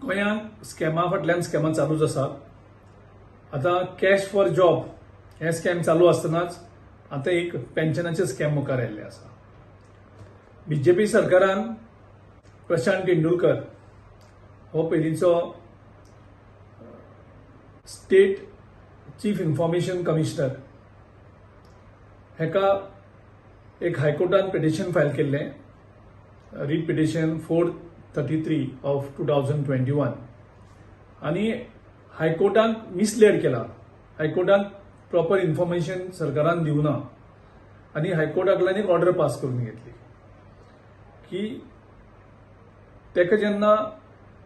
गोंयांत स्कॅमा फाटल्यान स्कॅमां चालूच आसात. आतां कॅश फॉर जॉब हें स्कॅम चालू आसतनाच आतां एक पेन्शनाचें स्कॅम मुखार आयिल्लें आसा. बीजेपी सरकारान प्रशांत तेंडुलकर हो पयलींचो स्टेट चीफ इन्फॉर्मेशन कमिशनर हेका एक हायकोर्टान पिटिशन फायल केल्लें, writ petition 433 of 2021, आनी हायकोर्टान मिसलेड केला. हायकोर्टान प्रॉपर इन्फॉर्मेशन सरकारान दिवना आनी हायकोर्टा कडल्यान एक ऑर्डर पास करून घेतली की तेका जेन्ना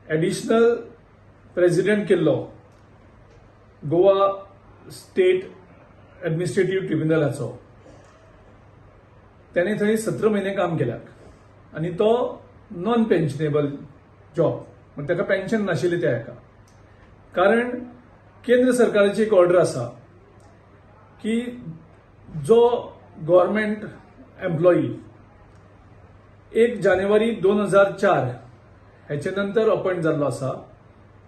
एडिशनल प्रेसिडेंट केल्लो गोवा स्टेट एडमिनिस्ट्रेटीव ट्रिब्युनलाचो, तेणे थंय 17 म्हयने काम केल्यात आनी तो नॉन पेन्शनेबल जॉब, म्हण ताका पेन्शन नाशिल्लें त्या हेका. कारण केंद्र सरकाराची एक ऑर्डर आसा की जो गव्हर्मेंट एम्प्लॉई 1 जानेवारी 2004 हेचे नंतर अपॉयंट जाल्लो आसा,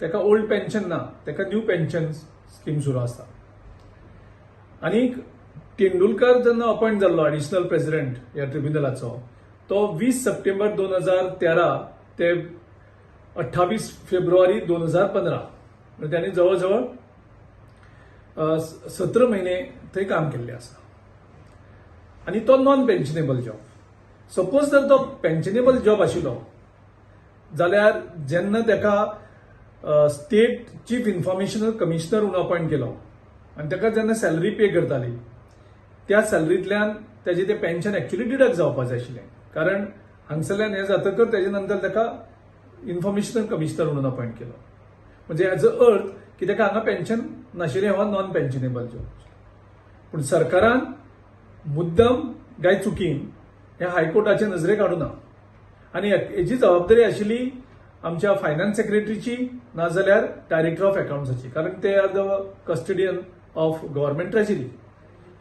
ताका ओल्ड पेन्शन ना, ताका न्यू पेन्शन स्कीम सुरू आसा. आनीक तेंडुलकर जेन्ना अपॉयंट जाल्लो एडिशनल प्रेसिडेंट ह्या ट्रिब्युनलाचो, तो 20 सप्टेंबर 2013 ते 28 फेब्रुवारी 2015, म्हणजे त्यांनी जवळ जवळ 17 म्हयने थंय काम केल्लें आसा आनी तो नॉन पेन्शनेबल जॉब. सपोज जर तो पेन्शनेबल जॉब आशिल्लो जाल्यार जेन्ना ताका स्टेट चीफ इन्फॉर्मेशन कमिशनर म्हणून अपॉयंट केलो आनी ताका जेन्ना सॅलरी पे करताली, त्या सॅलरींतल्यान तेजें तें पेन्शन एक्चुली डिडक्ट जावपा जाय आशिल्लें. कारण हांगसरल्यान हें जातकर तेजे नंतर ताका इन्फॉर्मेशन कमिशनर म्हणून अपॉयंट केलो, म्हणजे एज अ अर्थ की ताका हांगा पेन्शन नाशिल्लें, हो नॉन पेन्शनेबल जॉब. पूण सरकारान मुद्दम काय चुकीन हें हायकोर्टाचे नजरेक हाडूना आनी हेजी जबाबदारी आशिल्ली आमच्या फायनान्स सेक्रेटरीची नाजाल्यार डायरेक्टर ऑफ अकाउंट्साची, कारण ते are the custodian of government treasury.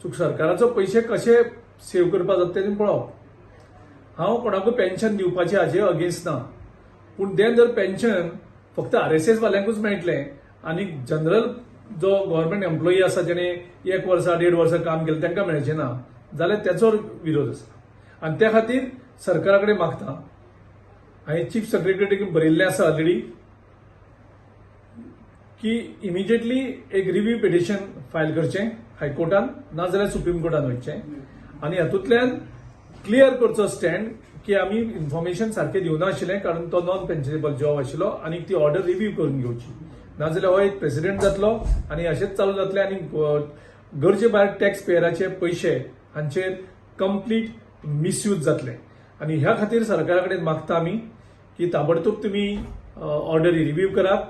So सरकाराचो पयशे कशे सेव करपाक जाता तें पळोवप. हांव कोणाकूय पेन्शन दिवपाचें हाजे अगेन्स्ट ना, पूण तें जर पेन्शन फक्त आरएसएस वाल्यांकूच मेळटलें आनी जनरल जो गव्हर्मेंट एम्प्लॉई आसा, जेणे एक वर्सा देड वर्सां काम केलें, तांकां मेळचें ना जाल्यार तेचो विरोध आसा. आनी त्या खातीर सरकारा कडेन मागता, हांवें चीफ सेक्रेटरीक बरयल्लें आसा ऑलरेडी की इमिजिएटली एक रिव्यू पिटिशन फायल करचें हायकोर्टान नाजाल्यार सुप्रीम कोर्टान वचचें आनी हातूंतल्यान क्लियर करचो स्टँड की आमी इन्फॉर्मेशन सारकें दिवना आशिल्लें, कारण तो नॉन पेन्शनेबल जॉब आशिल्लो आनी ती ऑर्डर रिव्यू करून घेवची. नाजाल्यार हो एक प्रेसिडेंट जातलो आनी अशेंच चालू जातलें आनी गरजे भायर टॅक्स पेयराचे पयशे हांचेर कंप्लीट मिसयूज जातले. आनी ह्या खातीर सरकारा कडेन मागता आमी की ताबडतोब तुमी ऑर्डर रिव्यू करात.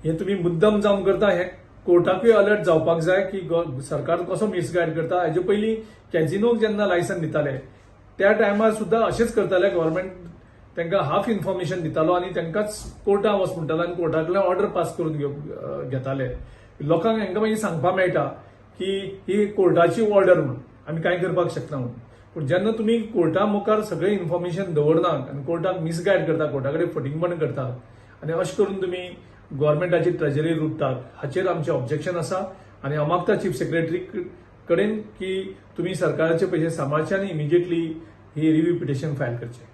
हे तुमी मुद्दम जावन करता हें कोर्टाकूय अलर्ट जावपाक जाय की सरकार कसो मिसगायड करता. हेजे पयलीं कॅझिनोक जेन्ना लायसन दिताले, त्या टायमार सुद्दां अशेंच करताले. गव्हर्मेंट तांकां हाफ इन्फॉर्मेशन दितालो आनी तांकांच कोर्टान वच म्हणटालो आनी कोर्टा कडल्यान ऑर्डर पास करून घेताले. लोकांक हांकां मागीर सांगपाक मेळटा की ही कोर्टाची ऑर्डर म्हणून आमी कांय करपाक शकना म्हणून. पूण जेन्ना तुमी कोर्टा मुखार सगळें इन्फॉर्मेशन दवरनात आनी कोर्टाक मिसगायड करता, कोर्टा कडेन फटींगपण करतात आनी अशें करून तुमी गव्हर्मेंटाची ट्रेजरी लुटतात, हाचेर आमचें ऑब्जेक्शन आसा. आनी हांव मागता चीफ सेक्रेटरी कडेन की तुमी सरकाराचे पयशे सांबाळचे आनी इमिजिएटली ही रिव्यू पिटिशन फायल करचें.